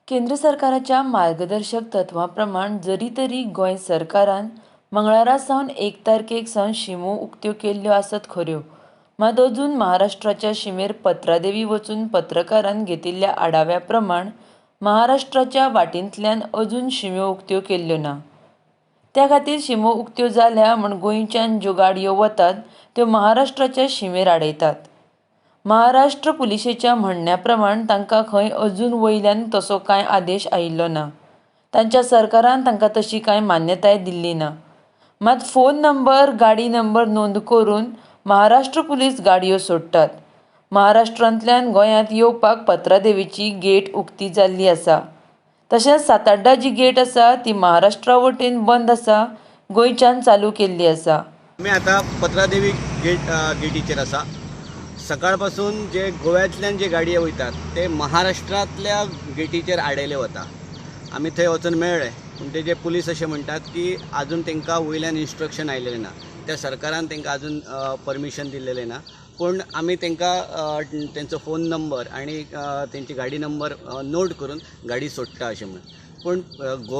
केंद्र सरकाराच्या मार्गदर्शक तत्वां प्रमाण जरी तरी गोंय सरकारान मंगळारा सावन 1 तारखेक सावन शिमो उक्त्यो केल्ल्यो आसत खऱ्यो, मात अजून महाराष्ट्राच्या शिमेर पत्रादेवी वचून पत्रकारान घेतिल्ल्या आढाव्या प्रमाण महाराष्ट्राच्या वाटेंतल्यान अजून शिम्यो उक्त्यो केल्ल्यो ना. त्या खातीर शिमो उक्त्यो जाल्या म्हूण गोंयच्यान ज्यो गाडयो वतात त्यो महाराष्ट्राच्या शिमेर आडयतात. महाराष्ट्र पुलिशेच्या म्हणण्या प्रमाण तांकां खंय अजून वयल्यान तसो कांय आदेश आयिल्लो ना. तांच्या सरकारान तांकां तशी कांय मान्यताय दिल्ली ना. मात फोन नंबर, गाडी नंबर नोंद करून महाराष्ट्र पुलीस गाडयो सोडटात. महाराष्ट्रांतल्यान गोंयांत येवपाक पत्रादेवीची गेट उक्ती जाल्ली आसा. तशेंच साताड्डा जी गेट आसा ती महाराष्ट्रा वटेन बंद आसा, गोंयच्यान चालू केल्ली आसा. आमी आतां पत्रादेवी गेटीचेर आसा. सकाळ पासून जे गोव्यांतल्यान जे गाडये वयतात ते महाराष्ट्रांतल्या गेटीचेर आडयले वता. आमी थंय वचून मेळ्ळे, पूण ते जे पुलीस अशें म्हणटात की आजून तांकां वयल्यान इन्स्ट्रक्शन आयलेलें ना, त्या सरकारान तांकां आजून परमिशन दिल्लेलें ना. पूण आमी तांकां तेंचो फोन नंबर आनी तेंची गाडी नंबर नोट करून गाडी सोडटा अशें म्हणून. पूण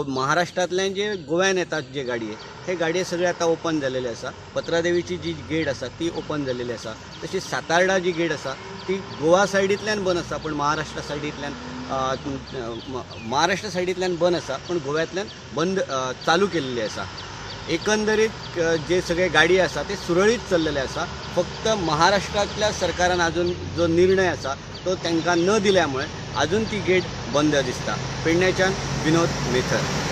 महाराष्ट्रांतल्यान जे गोव्यान येतात जे गाडये, हे गाडये सगळे आतां ओपन जालेले आसा. पत्रादेवीची जी गेट आसा ती ओपन जालेली आसा. तशी सातार्डा जी गेट आसा ती गोवा सायडींतल्यान बंद आसा, पूण महाराष्ट्र सायडींतल्यान बंद आसा, पूण गोव्यांतल्यान बंद चालू केल्ली आसा. एकंदरीत जे सगळे गाडी आसा ते सुरळीत चल्लेले आसा. फक्त महाराष्ट्रांतल्या सरकारान आजून जो निर्णय आसा तो तांकां न दिल्या मुळे आजून ती गेट बंद दिसता. पेडण्याच्यान विनोद मेथर.